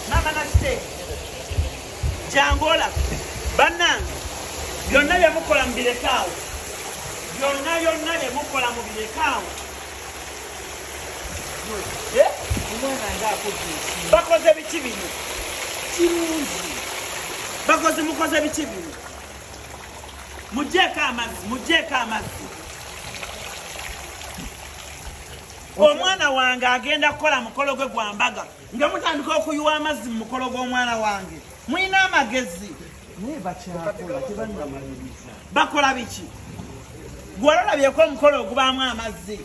Mama Nakite, jangola bannange, byonna bye mukola mubirekaawo, byonna byonna bye mukola mubirekaawo. Bakoze biki bino? Kirungi. Bakoze mukoze biki bino? Muggyeko amazzi, muggyeko amazzi. Omwana wange agenda kukola mukolo gwe gwa mbaga, nga mutandika okuyiwa amazzi mu mukolo gw'omwana wange. Mulina amagezi. Naye bakyakola tebannamaliriza. Bakola biki? Gwe olabyeko omukolo ogubaamu amazzi?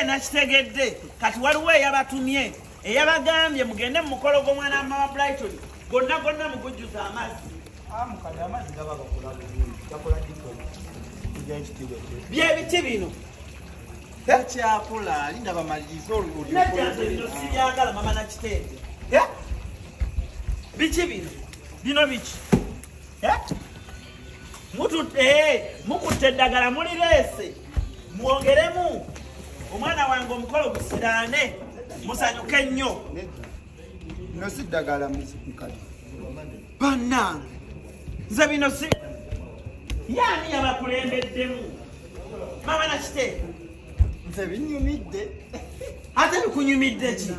Nakitegedde. Kati waliwo eyabatumye, eyabagambye mugende mu mukolo gw'omwana wa Mama Brighton, gonna gonna mugujjuza amazzi. Mukadde amazzi gaba gakola bulungi, gakola dikoni. Bye biki bino? Bakyakola, linda bamalirize olwo. Nedda nze bino sibyagala Mama Nakitende. Biki bino? Bino biki? Mukutte eddagala mulireese, mwongeremu. Omwana wange omukolo gusiraane, musanyuke nnyo. Bino si ddagala mukadde. Bannange, nze bino si... Yaani yabakulembeddemu? Mama Nakite. Nze binyumidde. Ate bikunyumidde ki?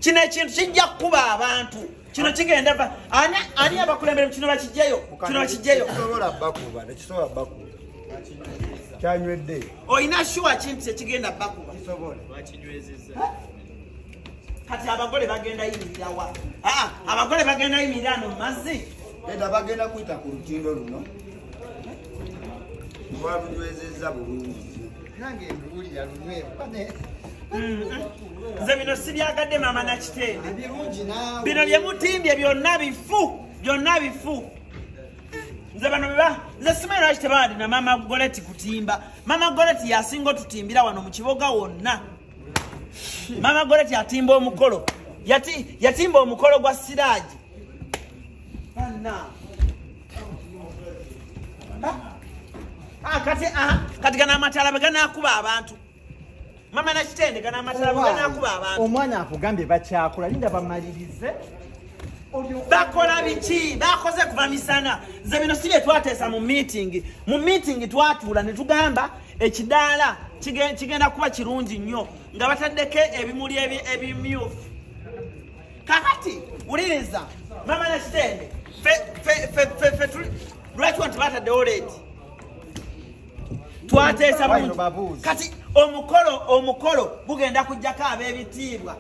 Kino ekintu kijja kukuba abantu. Kino kigenda va... Ani yabakulembeddemu? Kino bakijjeyo. Kino bakijjeyo. Tekisobola bakuba, tekisobola bakuba. Kyanywedde. Olina shuwa kintu tekigenda bakuba. Kisobola. Bakinywezezza. Kati abagole bagenda yimirira wa? Abagole bagenda yimirira no mazzi. Nedda bagenda kuyita ku lutindo luno. Lwalunywezezza bulungi. Nange mbuulira lunywevu. Nze bino sibyagadde Mama Nakitende. Birungi naawe. Bino bye mutimbye byonna bifu, byonna bifu. Nze bano beba, nze simanyi lwaki tebawadi na Mama Goleti kutimba. Mama Goleti yasinga otutimbira wano mu kibuga wonna. Mama Goleti atimba omukolo. Yatimba omukolo gwa Siraji. Banna. Kati gano amataala bwe ganaakuba abantu. Mama Nakitende gano amataala bwe ganaakuba abantu. Omwana akugambye bakyakola, linda bamalirize. Bakola biki? Bakoze kuva misana. Nze bino si bye twateesa mu meeting. Mu meeting twatuula ne tugamba ekidaala kigenda kuba kirungi nnyo nga bataddeko ebimuli ebimyufu. Kakati wuliriza Mama Nakitende, lwaki wano tebataddewo leeti? Twateesa bulungi. Kati omukolo gugenda kujjako ab'ebitiibwa.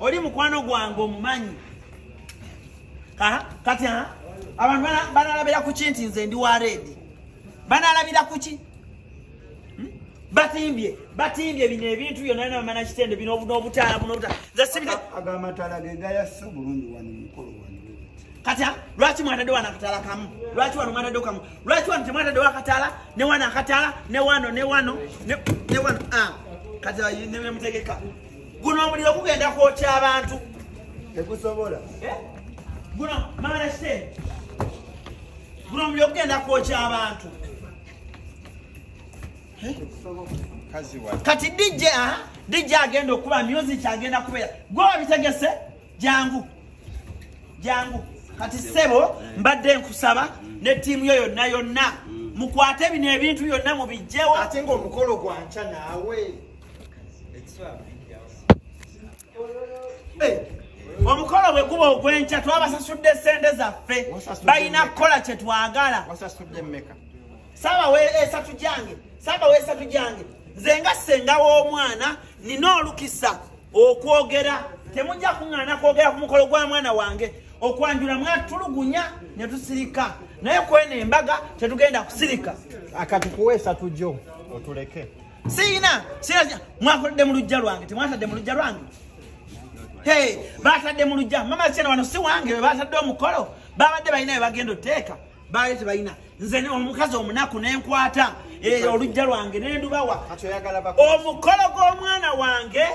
Oli mukwano gwange omumanyi. Kati abantu banalabira ku ki nti nze ndi wa reedi? Banalabira ku ki? Batimbye bino ebintu byonna na Mama Nakitende bino n'obutaala buno obutaala. Nze sibite. Agamataala ge gayassa obulungi wano mukolo wano. Kati lwaki mwatadde wano akataala kamu? Lwaki wano mwataddewo kamu? Lwaki wano temwataddewo akataala ne wano akataala ne wano ne wano ne wano? Kati ne mutegeka. Guno omuliro gugenda kwokya abantu. Tegusobola. Guno Mama Nakitende, guno omuliro gugenda kwokya abantu. Kati DJ agenda okuba music agenda kubeera. Gwe wabitegese? Jangu. Jangu. Kati ssebo mbadde nkusaba ne ttiimu yo yonna yonna mukwate bino ebintu byonna mubijjewo. Ate ng'omukolo gwa nkya naawe. Omukolo bwe guba ogw'enkya twabasasudde ssente zaffe. Balina kukola kye twagala. Wasasudde mmeka? Saba esatu gyange. Saba esatu gyange. Nze nga ssenga w'omwana nina olukisa okwogera. Temujja kuŋŋaana kwogera ku mukolo gwa mwana wange. Okwanjula mwatulugunya ne tusirika. Naye kweno embaga tetugenda kusirika. Akatukuwa esatu gyo otuleke. Siina, mwakoledde mu luggya lwange, temwatadde mu luggya lwange. Batadde mu luggya. Mama Kyena wano si wange, batadde omukolo. Babadde balina bye bagenda oteeka. Baali tebalina. Nze omukazi omunaku ne nkwata oluggya lwange ne ndubawa. Omukolo gw'omwana wange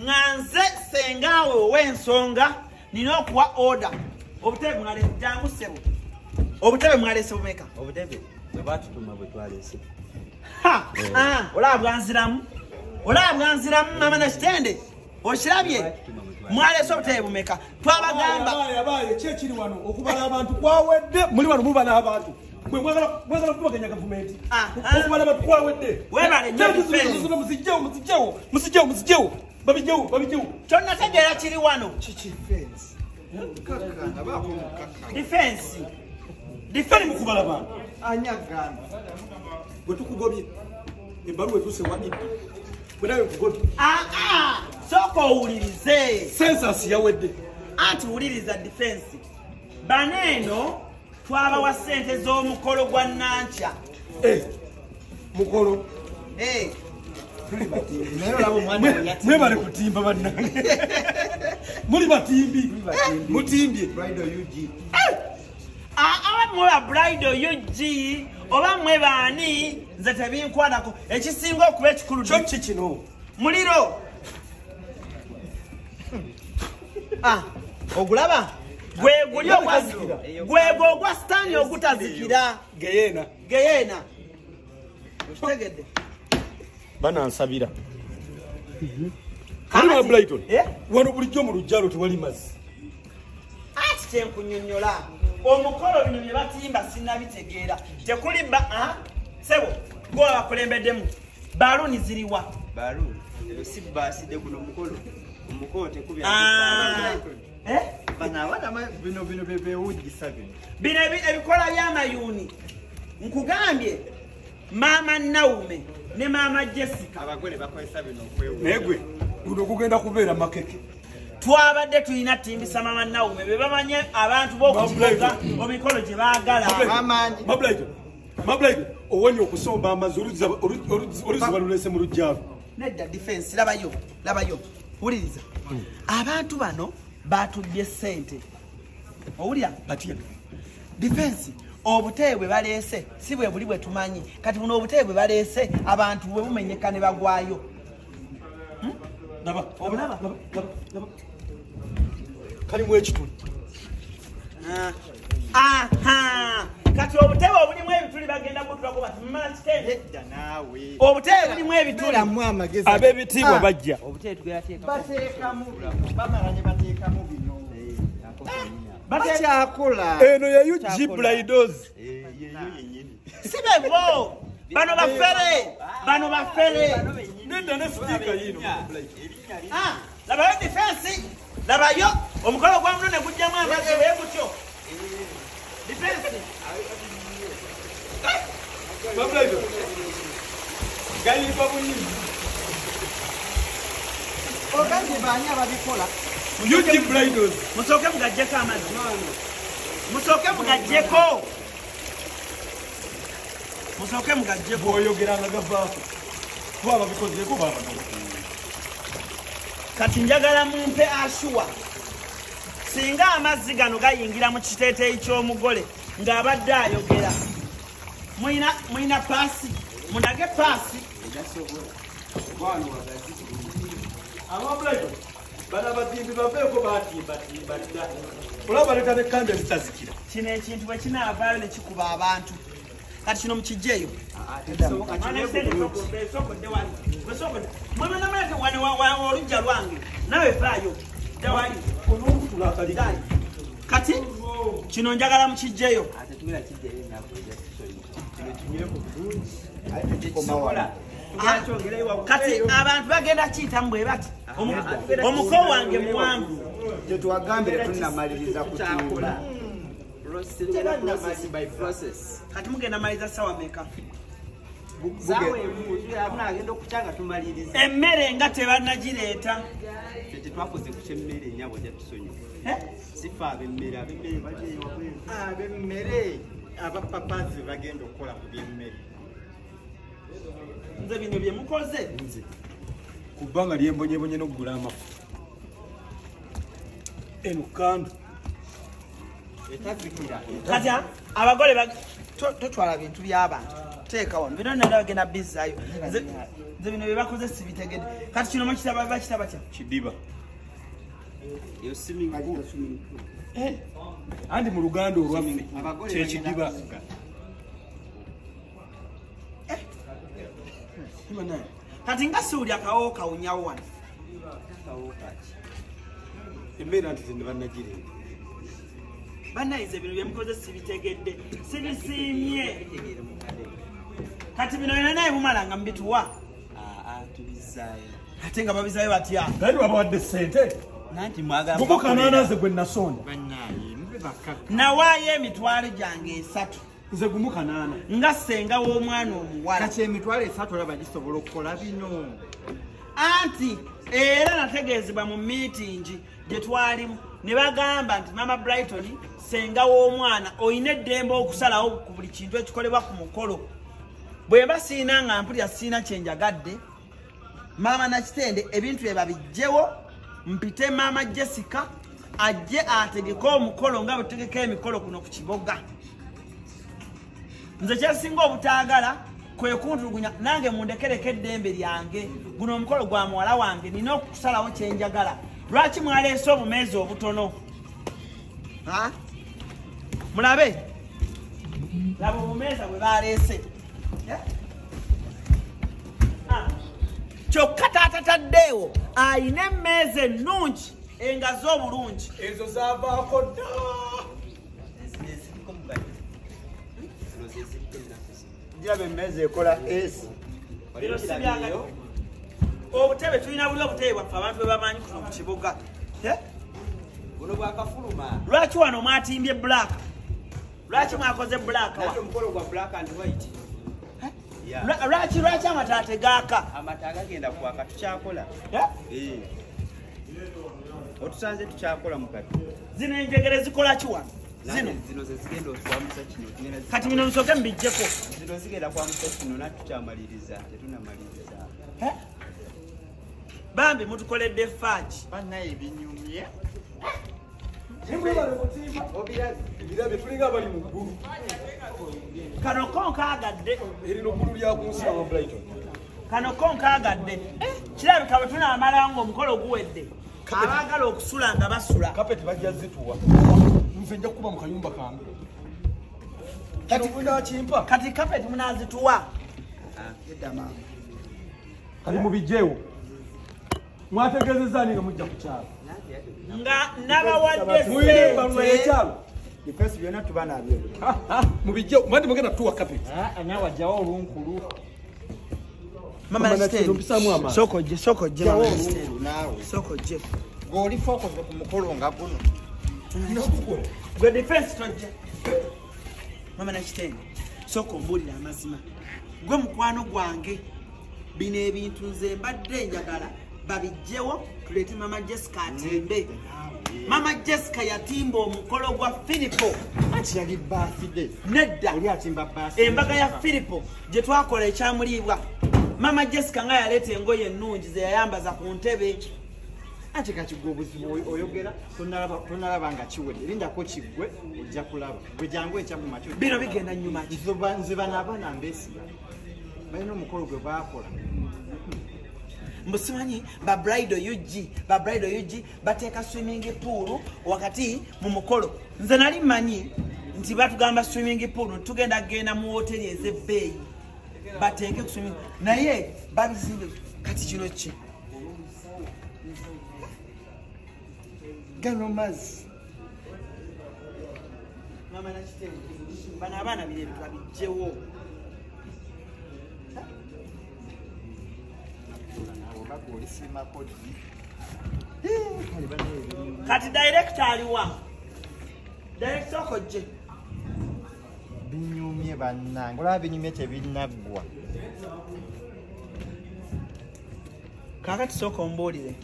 nga nze ssengaawe ow'ensonga nina okuwa order. Obutebe mwalese jangu ssebo. Obutebe mwalese bumeka? Obutebe. Bwe batutuma bwe twaleese. Olaba bwanziramu. Olaba bwanziramu mama Nakitende. Okirabye? Mwaleese obutebe bumeka? Twabagamba. Abaye ki ekiri wano okubala abantu kwawedde muli wano mubala abantu. Mwe mwagala kubaganya gavumenti. Okubala abantu kwawedde. Webale nnyo defense. Muzijjewo muzijjewo muzijjewo. Babijjewo babijjewo. Kyonna tegeera kiri wano. Kiki fence? Kakana baako mukakana. Defense. Defense mukubala abantu. Ani agamba? Bwe tukugobye ebbaluwa etuuse wa Iddi. Bwe nawe nkugobye. Sooka owulirize. Census yawedde. Anti wuliriza defense. Bano eno twabawa ssente z'omukolo gwa Nankya. Mukolo. Mwebale kutimba bannange. Muli batimbi. Mutimbye. Bridal UG. Aba mwe ba Bridal UG oba mwe baani nze tebinkwatako. Ekisinga okuba ekikulu kyo ki kino? Muliro. Ogulaba? Gwe guli ogwa sitaani ogutazikira. Geyeena. Geyeena. Okitegedde? Banansabira. Ali wa Brighton. Wano bulijjo mu lujjalo tewali mazzi. Ati kyenkunnyonnyola. Omukolo bino bye batimba sinnabitegeera. Tekuli ba sebo gwe abakulembeddemu. Baluuni ziriwa? Baluuni. Si baasidde guno omukolo. Omukolo tekubya. Bano abaana bino bino beewuggisa bino. Bino ebikola by'amayuuni. Nkugambye Maama Naume ne Maama Jessica. Abagole bakozesa bino okwewuunya. Naye gwe guno gugenda kubeera makeke. Twabadde tulina timbisa Maama Naume be bamanye abantu b'okukibuga omikolo gye baagala. Mablight owonye okusomba amazzi oluzzi balulese mu lujjalo. Nedda defense labayo labayo wuliriza. Abantu bano batubbye ssente. Owulira? Batya. Defense obutebe bwe baleese si bwe buli bwe tumanyi. Kati buno obutebe bwe baleese abantu bwe bumenyeka ne bagwayo. Laba, obulaba? Laba. Kalimu ekituli. Kati obutebe obulimu ebituli bagenda kutulako bati mmala kitende. Nedda naawe. Obutebe bulimu ebituli. Beeramu amagezi. Ab'ebitiibwa bajja. Obutebe tugenda teekamu. Bateekamu bamala ne bateekamu bino. Bakyakola. Eno ye UG Bridals. Yeyo yennyini. Si bebo. Bano bafere. Bano bafere. Nedda ne sipiika yiino. Labayo defense. Labayo omukolo gwa muno ne gujjamu amazzi bwe gutyo. Defense. Mablight. Gayimba bunyingi. Ogambye baani ababikola? UG Bridals. Musooke mugaggyeko amazzi. Musooke mugaggyeko. Musooke mugaggyeko. Bw'oyogera nga gavaako. Kuba ababikozeeko baabano. Kati njagala mumpe ashuwa. Singa amazzi gano gayingira mu kiteeteeyi ky'omugole ng'abadde ayogera. Mulina paasi. Mundage paasi. Aba Brighton bano abatimbi baveeko batimbatimba dda. Olaba baleeta n'ekkanda ezitazikira. Kino ekintu bwe kinaavaayo ne kikuba abantu. Kati kino mukiggyeeyo. Oluggya lwange nawe faayo tewali. Kati kino njagala mukiggyeeyo. Kati abantu bagenda kiyitamu bwe bati. Omuko wange muwanvu. Tetwagambire tunnamaliriza kutimba. Kati mugenda maliriza ssaawa mmeka? Emmere nga tebannagireeta. Tetwakoze ku ky'emmere nnyabo ojja tusonyiwa. Sifa ab'emmere, ab'emmere bali wabweru. Ab'emmere abapapazi bagenda okukola ku by'emmere. Nze bino bye mukoze. Nze ku bbanga lyembonyebonye n'okugula amafu. Eno kandu. Etazikira. Kati abagole totwala bintu by'abantu. Teeka wano. Bino nna bagenda bizzaayo. Nze bino bye bakoze sibitegedde. Kati kino mukitaba bakitaba kya? Kidiba. Eyo swimming pool. Andi mu Luganda olwaffe kyekidiba. Kati nga siwulya akawowo kawunyawo wano. Embeera nti zino bannagireeta. Bannayize bino bye mukoze sibitegedde, sibisiimye. Kati bino byonna naye mumala nga mubituwa. Tubizaayo. Ate nga babizaayo batya? Naye babawadde ssente. Nanti mwagala Gumu kanaana nze gwe nasonda. Bannaye mube bakaka. Nawaayo emitwalo gyange 3. Nze gumu kanaana. Nga ssenga w'omwana omuwala. Kati emitwalo 3 olaba gisobola okukola bino. Anti era nategeezebwa mu miitingi gye twalimu ne bagamba nti Mama Brighton ssenga w'omwana olina eddembe okusalawo ku buli kintu ekikolebwa ku mukolo. Bwe mba siina nga mpulira siina kye njagadde, Maama Nakitende ebintu bye babijjewo, mpite Maama Jessica ajje ategeke omukolo nga bwe tutegeka emikolo kuno ku Kiboga. Nze kyesinga obutaagala kwe kuntulugunya, nange mundekereko eddembe lyange. Guno omukolo gwa muwala wange, nina okusalawo kye njagala. Lwaki mwaleese obumeeza obutono? Mulabe, laba obumeeza bwe baleese. Kyokka taata taddeewo ayina emmeeza ennungi engazi obulungi. Ezo zaavaako dda. Giraba emmeeza ekola S. Bino si byagala. Obutebe tulina buli obutebe bwaffe abantu bwe bamanyi kuno ku Kiboga. Buno bwakafuluma. Lwaki wano mwatimbye black? Lwaki mwakoze black? Nati omukolo gwa black and white. Lwaki amataala tegaaka? Amataala gagenda kwaka, tukyakola. Otusanze tukyakola mukati. Zino enjegere zikola ki wano? Zino ze zigenda okwamusa kino. Kati bino nsooke mbiggyeko. Zino zigenda kwamusa kino nati tukyamaliriza, tetunamaliriza. Bambi mutukoledde faaki. Bannaye binyumye. Ebirabye tulinga abali mu ggulu. Kano ko nkaagadde. Erino ggulu lya ku nsi Mama Brighton. Kano ko nkaagadde. Kirabika bwe tunaamala ng'omukolo guwedde, abaagala okusula nga basula. Kapeti bajja zituwa. Nze nja kukuba mu kayumba kange. Kati munakimpa. Kati kapeti munaazituwa. Edda maama. Kati mubijjeewo. Mwategeezezza ani nga mujja ku kyalo? Nga nabawadde ssente. Defense byonna tuba nabyo. Mubijjeewo, mbadde mugenda tuwa kapeti. Nawe wajjawo olunkulu. Mama Nakitende, sooka ojje, sooka ojje Mama Nakitende. Naawe. Sooka ojje. Gwe focus ku mukolo nga guno. Gwe defense tojja. Mama Nakitende, sooka ombuulire amazima. Gwe mukwano gwange, bino ebintu nze mbadde njagala babijjewo tuleete Mama Jessica atimbe. Mama Jessica yatimba omukolo gwa Filipo. Anti yali birthday. Nedda. Oli atimba birthday. Embaga ya Filipo gye twakola ekyamuliibwa. Mama Jessica nga yaleeta engoye ennungi ze yayambaza ku ntebe. Anti kati gwe obuzibu oyogera tonalaba nga kiwedde. Lindako kiggwe ojja kulaba. Gwe jangu ekya mu makya. Bino bigenda nnyuma ki? Nze bano abaana mbeesiga. Balina omukolo gwe baakola. Mbusimanyi ba bridal UG, ba bridal UG bateeka swimming pool wakati mu mukolo. Nze nali mmanyi nti batugamba swimming pool tugenda kugenda mu woteri ez'ebbeeyi bateeke ku swimming, naye babizimbe. Kati kino ki? Gano mazzi. Mama Nakitende, bano abaana bino ebintu babijjewo. Kati director aliwa? Director okojje. Binyumye bannange, olaba binyumye tebinnaggwa. Kaakati sooka ombuulire.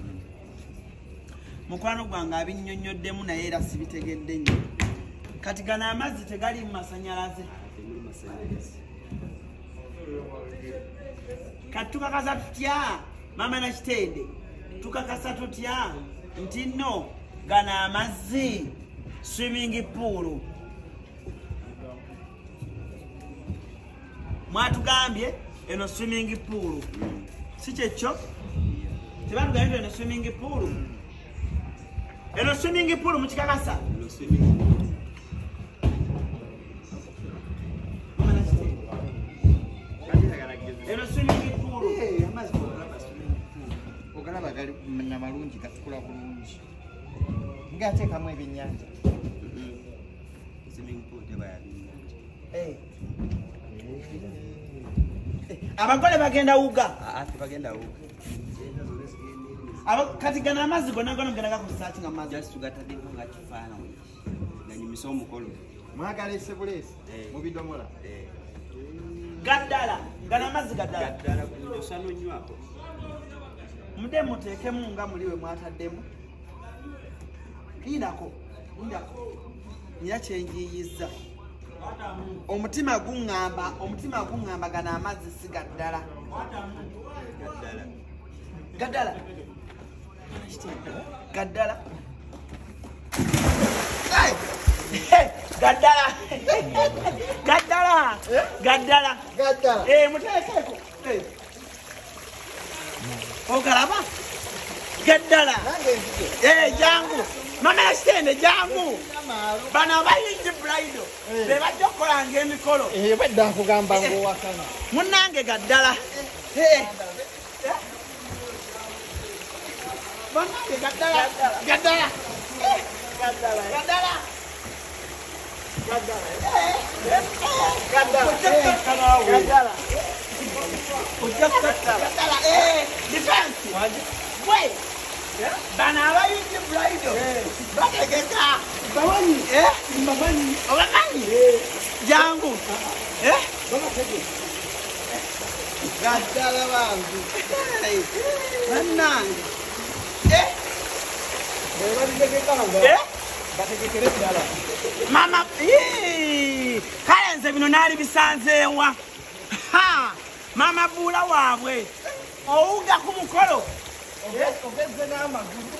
Mukwano gwange abinnyonnyoddemu naye era sibitegedde nnyo. Kati gano amazzi tegali mu masannyalaze. Kati tukakasa tutya? Mama Nakitende, tukakasa tutya nti nno gano amazzi swimming pool. Mwatugambye eno swimming pool. Si kyekyo? Tebatugambye nti eno swimming pool. Eno swimming pool mukikakasa? Eno swimming pool. Eno swimming pool. gali na malungi gatukula bulungi. Ngateekamu ebyennyanja. Swimming pool teba ya byennyanja. Abagole bagenda wuga. Tebagenda wuga. Kati gano amazzi gonna gonna mugenda gakozesa ki nga amazzi? Just tugataddeko nga kifaananyi. Ganyumisa omukolo. Mwagala esebuleesi mu bidomola. Gaddala, gano amazzi gaddala. Gaddala bulungi osaana onywako. Mudde muteekemu nga muli we mwataddemu. Lindako, lindako. Nina kye njiiyizza. Omutima guŋŋamba gano amazzi si gaddala. Gaddala. Gaddala. Gaddala. Gaddala. Gaddala. Gaddala. Gaddala. Muteekeko. Ogalaba? Gaddala. Jangu. Mama Yakitende jangu. Bano abayingi bridal. Be bajja okukolanga emikolo. Badda nkugamba ng'owakana. Munnange gaddala. Munnange gaddala. Gaddala. Gaddala. Gaddala. Gaddala. Gaddala. Gaddala. Gaddala. Defense. Wait. Bano abayingi bridal. Bategeka. Bamanyi. Mbamanyi. Obamanyi? Jangu. Gaddala bantu. Bannange. Bategekere ddala. Mama, kale nze bino naali bisanzeewa. Mama buula waabwe. Owuga ku mukolo. Ogezze n'amagulu.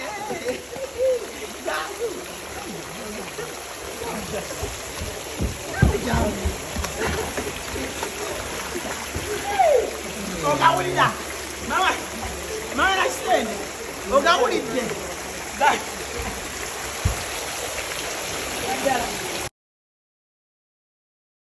Jangu. Ogawulira. Mama, mama Nakitende. Ogawulidde. Gaddala.